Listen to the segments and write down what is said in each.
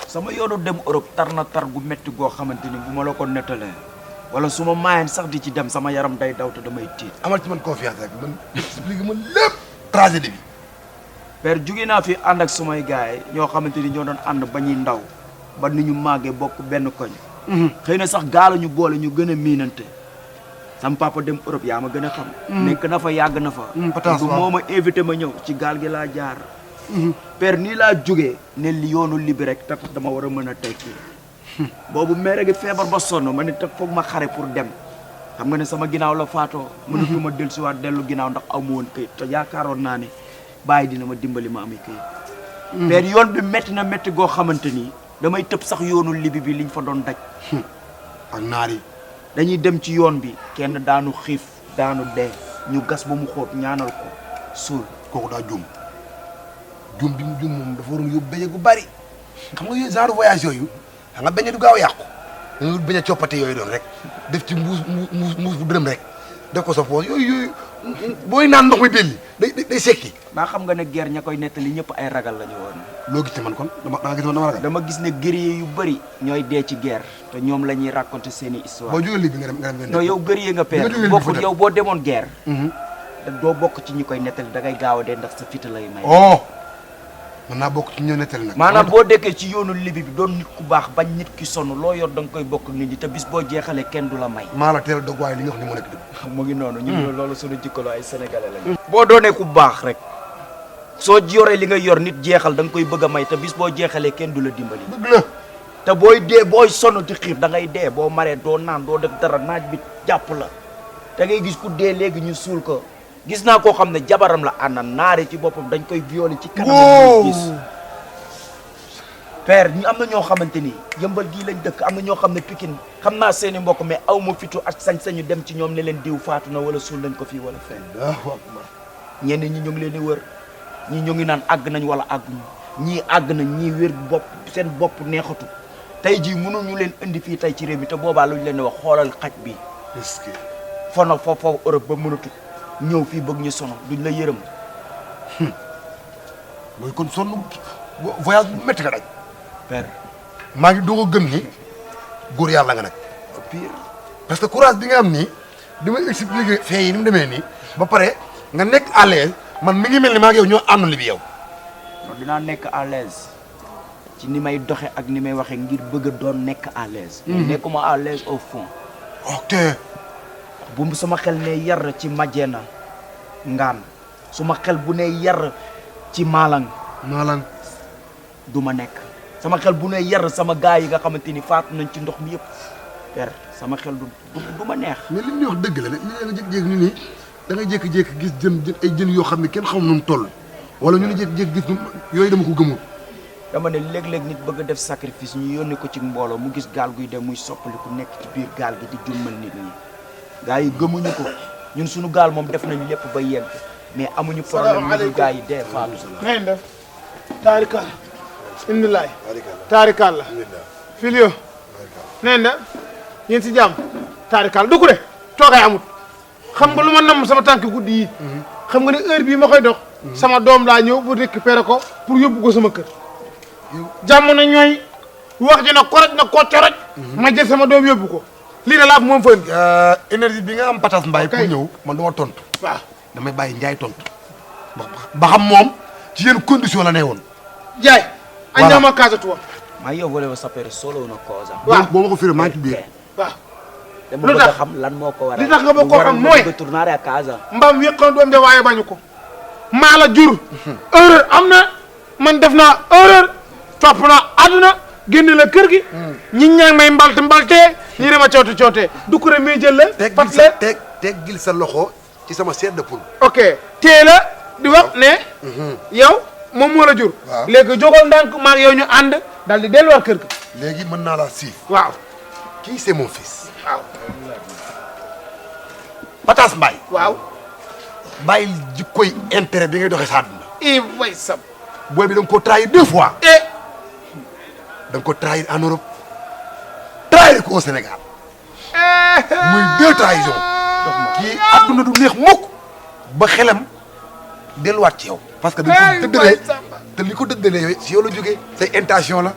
sama yoonu dem Europe tar na tar gu metti goo xamante ni bu ma la ko nettalee wala su ma maayeen sax di ci dem sama yaram day daw te damay tiit. amal ci man confiance rek man explique ma lépp tragédie bi. père jóge naa fi ànd ak sumay gaay ñoo xamante ni ñoo doon ànd ba ñuy ndaw ba ni ñu màggee bokk benn koñ. xëy na sax gaala ñu boole ñu gën a miinante. sam papa dem Europe yaa ma gën a xam. nekk na fa yàgg na fa. Patass du moo ma invité ma ñëw ci gaal gi laa jaar. père nii laa jógee ne li yoonu libi rek te dama war a mën a tekki. boobu mere gi feebar ba sonn ma ne te foog ma xare pour dem. xam nga ne sama ginnaaw la faatoo. mënatuma dellusiwaat dellu ginnaaw ndax amu woon këyit te yaakaaroon naa ne bàyyi dina ma dimbali ma amee këyit. père yoon bi métti na métti goo xamante ni damay tëb sax yoonu libi bi liñ fa doon daj. ak naar yi. dañuy dem ci yoon bi kenn daanu xiif daanu dee ñu gas ba mu xóot ñaanal ko suul. kooku daa juum juum bi mu juum moom dafa waroon yóbbu beñe gu bari xam nga yooyu genre voyage yooyu xam nga beñe du gaaw a yàqu da nga beñe coppate yooyu doon rek def ci mbuus bu dërëm rek def ko sa poos yooyu booy naan ndox mi belli day sekki. maa xam nga ne guerre ña koy nettali ñëpp ay ragal la ñu woon. loo gis te man kon dama gis woon dama ragal. dama gis ne guerrier yu bëri ñooy dee ci guerre te ñoom la ñuy raconter seeni histoire. boo jógee lii bi nga dem non yow guerrier nga père bokkul yow boo demoon guerre. da doo bokk ci ñi koy nettali da ngay gaaw a dee ndax sa fita lay may. oh mën naa bokk ci ñoo nettali nag. maanaam boo dekkee ci yoonu libi bi doon nit ku baax bañ nit ki sonn loo yor da nga koy bokk nit ñi te bis boo jeexalee kenn du la may. maa la teel a dog waaye li nga wax ni moo nekk dëgg. mu ngi noonu ñun loolu suñu jikkaloo ay sénégalais lañu. boo doonee ku baax rek soo yoree li nga yor nit jeexal da nga koy bëgg a may te bis boo jeexalee kenn du la dimbali. dëgg la. te booy dee booy sonn di xiif da ngay dee boo maree doo naan doo def dara naaj bi jàpp la da ngay gis ku dee léegi ñu suul ko gis naa koo xam ne jabaram la àndal naari ci boppam dañ koy violé ci kanam gis père ñu am na ñoo xamante ni yëmbal gii lañ dëkk am na ñoo xam ne Pikine xam naa seeni mbokk mais aw ma fitu ak sañ-sañu dem ci ñoom ne leen diw faatu na wala suul nañ ko fii wala fenn. ñenn ñi ñu ngi leen di wër ñii ñu ngi naan àgg nañ wala àgguñu ñii àgg nañ ñii wér bopp seen bopp neexatu tey jii mënuñu leen indi fii tey ci réew mi te boobaa luñ leen di wax xoolal xaj bi. est-ce que. fono foofu Europe ba mënatu ñëw fii bëgg ñu sono duñ la yërëm. mooy kon sonn voyage bu métti nga daj. père maa ngi doog a gëm ni góor yàlla nga nag. pire. parce que courage bi nga am nii di ma expliquer fee yi ni mu demee nii ba pare nga nekk à l'aise man mi ngi mel ni maa ngi yow ñoo àndul bi yow. non dinaa nekk à l'aise ci ni may doxe ak ni may waxee ngir bëgg a doon nekk à l'aise. nekkuma à l'aise au fond. ok. bu sama xel ne yar ci Madiena ngaan suma xel bu ne yar ci Malang du ma nekk sama xel bu ne yar sama gaay yi nga xamante ni faatu nañ ci ndox mi yëpp père sama xel du ma neex. mais li ñuy wax dëgg la li nga jékki-jékki ni nii da nga jékki-jékki gis jën ay jën yoo xam ne kenn xamul nu mu toll wala ñu ne jékki-jékki gis yooyu dama ko gëmul. dama ne léeg-léeg nit bëgg a def sacrifice ñu yónni ko ci mbooloo mu gis gaal guy dem muy soppali ku nekk ci biir gaal gi di jummal nit ñi gaa yi gëmuñu ko ñun suñu gaal moom def nañ lépp ba yegg mais amuñu problème ñu gaa yi dee faatu. ngay def taarikal indilaay taarikal la filio neen da yéen si jàmm taarikal du ko de toogaay amut xam nga lu ma namm sama tànk guddi yi xam nga ne heure bii ma koy dox sama doom laa ñëw bu récupérer ko pour yóbbu ko sama kër jàmm na ñooy wax ji na koroj na koccoroj ma jël sama doom yóbbu ko lii da laa moom fa indi énergie bi nga am Patass Mbaye pour ñëw man du ma tontu. waaw damay bàyyi Ndiaye tontu ba xam moom ci yenn condition la ne woon. Ndiaye. voilà andiamo a casa tua. ma io volevo sapere solo una cosa. waaw boo ma ko firee maa ngi ci biir. waaw. dama bëgg a xam lan moo ko waral. li tax nga bëgg koo xam mooy bëgg tournare a casa. mbaam yëqoon doom de waaye bañu ko. maa la jur. erreur am na man def naa erreur topp naa àdduna génne la kër gi. ñi ñaa ngi may mbaltee ñi dama cootee du ko remee jël la. teg gil sa loxo ci sama chair de poule. ok tee la di wax ne. yow moom moo la jur. waaw léegi jógal ndànk maag yow ñu ànd daal di delluwaat kër ga. léegi mën naa la siif. waaw. kii c'est mon fils. waaw. Patass Mbaye. waaw. bàyyil jikkoy intérêt bi ngay doxee sa àdduna. way sab. booy bi da nga koo trahir 2 fois. da nga ko trahir en Europe trahir ko au Sénégal. muy 2 trahisons. kii àdduna du neex mukk ba xelam delluwaat ci yow. parce que dañ ko dëddalee te li ko dëddalee yow si yow la jógee say intention la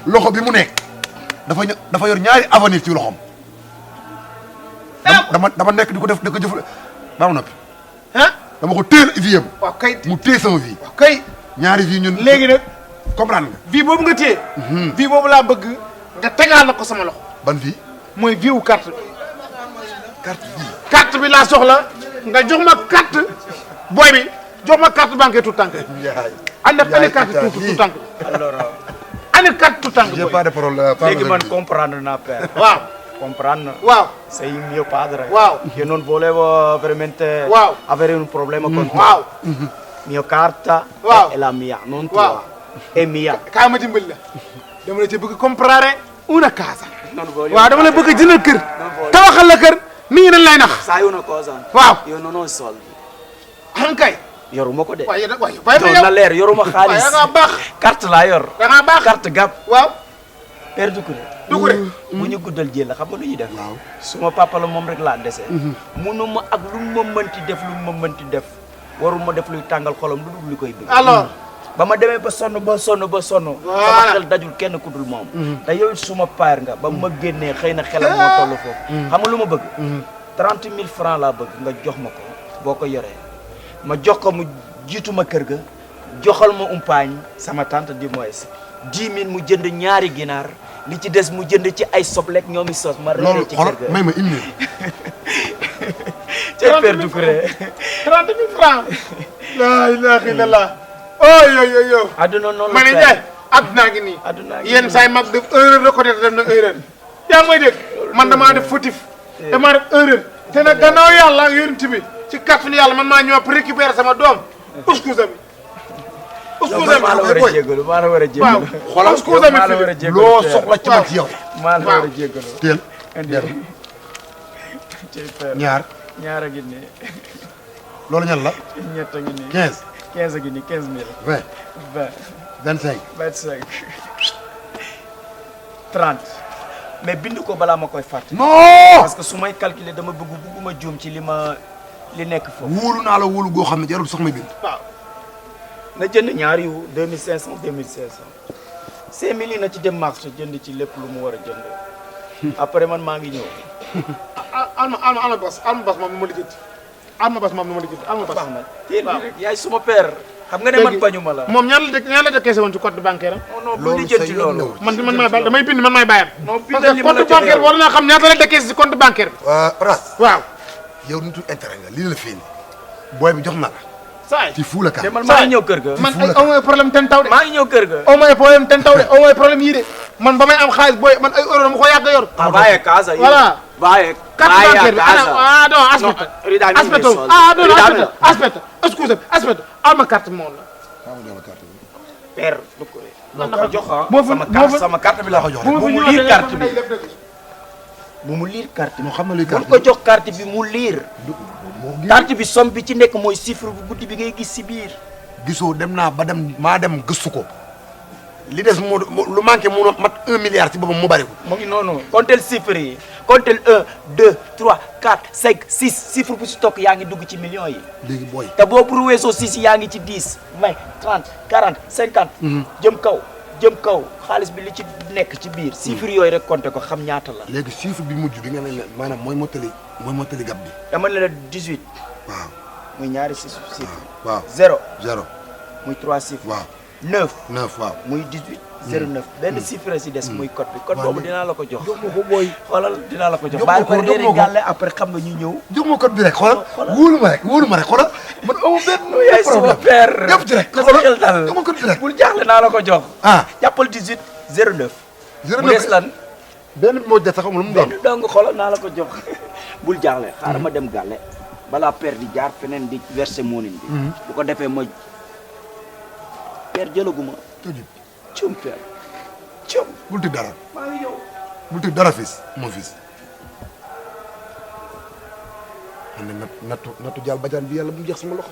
loxo bi mu nekk dafa yor ñaari avenir ci loxom. dama nekk di ko def jëf ba mu noppi. dama ko téel vie am. waaw kay mu téye sama vie. waaw kay ñaari vie ñun. léegi nag comprendre nga. vie boobu nga téye. vie boobu laa bëgg nga tegaal na ko sama loxo. ban vie. mooy vie wu carte bi. carte vie. bi laa soxla nga jox ma carte booy bi jox ma carte bancaire tout tànk. Ndiaye carte tout tànk. alors année carte tout tànk. j'ai pas de problème. léegi man comprendre naa père. waaw comprendre. waaw. sei il mio padre. Wow. Io non volevo veramente Wow. avere un problema con te. waaw. Mia carta Wow. è la mia, non Wow. tua. È mia. kaay ma dimbali la dama la ci bëgg comprare una casa. Non voglio. waaw dama la bëgg jëndal kër. tabaxal la kër nit ñi dañ lay nax. Sai una cosa? Wow. Io non ho soldi. xam kay. Yoruma ko de. waaye bàyyi ma Non yow. na leer yoruma waaye xaalis. da ngaa baax. Carte laa yor. da ngaa baax. Carte gab. waaw. Père Doucouré. Doucouré. bu ñu guddal jël la xam nga lu ñuy def. waaw. suma papa la moom rek laa dese. munuma ak lu ma mënti def waruma def luy tàngal xolam lu dul li koy bëgg. alors. ba ma demee ba sonn. Voilà. sama xel dajul kenn ku dul moom. te yow suma père nga ba ma génnee xëy na xelam moo toll foofu. xam nga lu ma bëgg. 30 000 francs laa bëgg nga jox ma ko boo ko yoree ma jox ko mu jiitu ma kër ga joxal ma umpaañ sama tante du moins 10 000 mu jënd ñaari ginaar li ci des mu jënd ci ay soblek ñoomi sos ma reere ci kër loolu ga. may ma une minute. cey Père Doucouré. 30 000 francs. la ilaha illallah. oh yo. adduna noonu la ma ne Ndiaye addunaa ngi nii. addunaa ngi yenn nii. saa yi mag def erreur reconnaître def na erreur. yaa ngi may dégg man damaa def fautif. damaa def erreur. te nag gannaaw yàlla ak yonent bi ci kàttanu yàlla man maa ñëw pour récupérer sama doom. excuse me. excuse maa la war a me. jégalu maa la war a waaw jégalu. xoolal excuse me maa la war a jégalu loo Père. soxla ci ma ci yow. maa la war a jégalu. teel. indi cey Père. ñaar a ngi nii. loolu ñan la. ñett a ngi nii. 15. 15 a ngi nii 15 000. 20. 20 25. 25 30 mais bind ko balaa ma koy fàtte. non. parce que su may calculer dama bëgguma juum ci li nekk foofu. wóolu naa la wóolu goo xam ne jarul sax may bind. waaw. na jënd ñaari yu 2500 2500 5000 yi na ci dem marché jënd ci lépp lu mu war a jënd après man maa ngi ñëw. alma bas moom nu ma lijjanti. alma bas moom nu ma lijjanti alma bas. baax na teel bi rek yaay suma père. xam nga ne man bañuma la. moom ñaan la décaissé woon ci compte bancaire am. non bu lijjanti loolu. man maay bàyyi damay bind man maay bàyyam. non parce que bindal li ma la compte jox bancaire yow. war naa xam ñaata la décaissé ci compte bancaire bi. Ras. waaw. yow nitu intérêt nga lii la fii nii. booy bi jox na la. saa yi ci fuula te kan. man maa ngi ñëw kër ga. man ay aw ma problème ten taw de. maa ngi ñëw kër ga. aw ma problème ten taw de aw ma problème yii de man ba may am xaalis booy man ay euro dama ko yàgg a yor. Vai a casa. Voilà. Vai carte a bancaire bi casa. non aspetta. No, ridammi i miei aspetta soldi. non Ridammi- aspetta aspetta alma carte moom la. maa ngi jox la carte bi. Père Doucouré. ma ko jox ah. boo fa- sama carte bi laa ko jox. bu ma bu fi mu ñëwaatee liir rek carte day bi. def dëgg. bu mu liir carte bi. moo xam na luy bu carte ko bi. jox carte bi mu liir. moo carte bi somme bi ci nekk mooy chiffre bu guddi bi ngay gis si biir. gisoo dem naa ba dem maa dem gëstu ko. li des moo lu manqué mu mat 1 milliard ci boppam mu bari ko. mu ngi noonu. comptel chiffre yi. comptel 1 2 3 4 5 6 chiffre bu si tokk yaa ngi dugg ci millions yi. léegi booy. te boo pour weesoo 6 yaa ngi ci 10 20 30 40 50. jëm kaw xaalis bi li ci nekk ci biir. chiffre yooyu rek compté ko xam ñaata la. léegi chiffre bi mujj bi nga ne maanaam mooy mottali gab bi. dama ne la 18. waaw. muy ñaari chiffre. waaw 0 0. muy 3 chiffres. waaw 9 9 waaw. muy 18. 09 benn chiffre si des muy code bi code waaw boobu dinaa la ko jox. jox ma ko booy. xoolal dinaa la ko jox. jox ma ko bàyyi ba jox ma réeri ko. gàlle après xam nga ñu ñëw. jox ma code bi rek xoolal. xoolal. wóolu ma rek xoolal man amu benn yaay sama père. yëpp ci rek na sa xel dal. jox ma code bi rek. bul jaaxle naa la ko jox. ah jàppal 18 09. 09 mu des lan. benn bi moo des sax amul lu mu doon. benn dong xoolal naa la ko jox. bul jaaxle xaaral ma dem gàlle. balaa père di jaar feneen di verser moonin bi. bu ko defee ma père jëlaguma. tëjee cum père cum. bul tëj dara maa ngi ñëw. bul tëj dara fils mon fils. man de nattu jàll bajaan bi yàlla bu mu jeex sama loxo.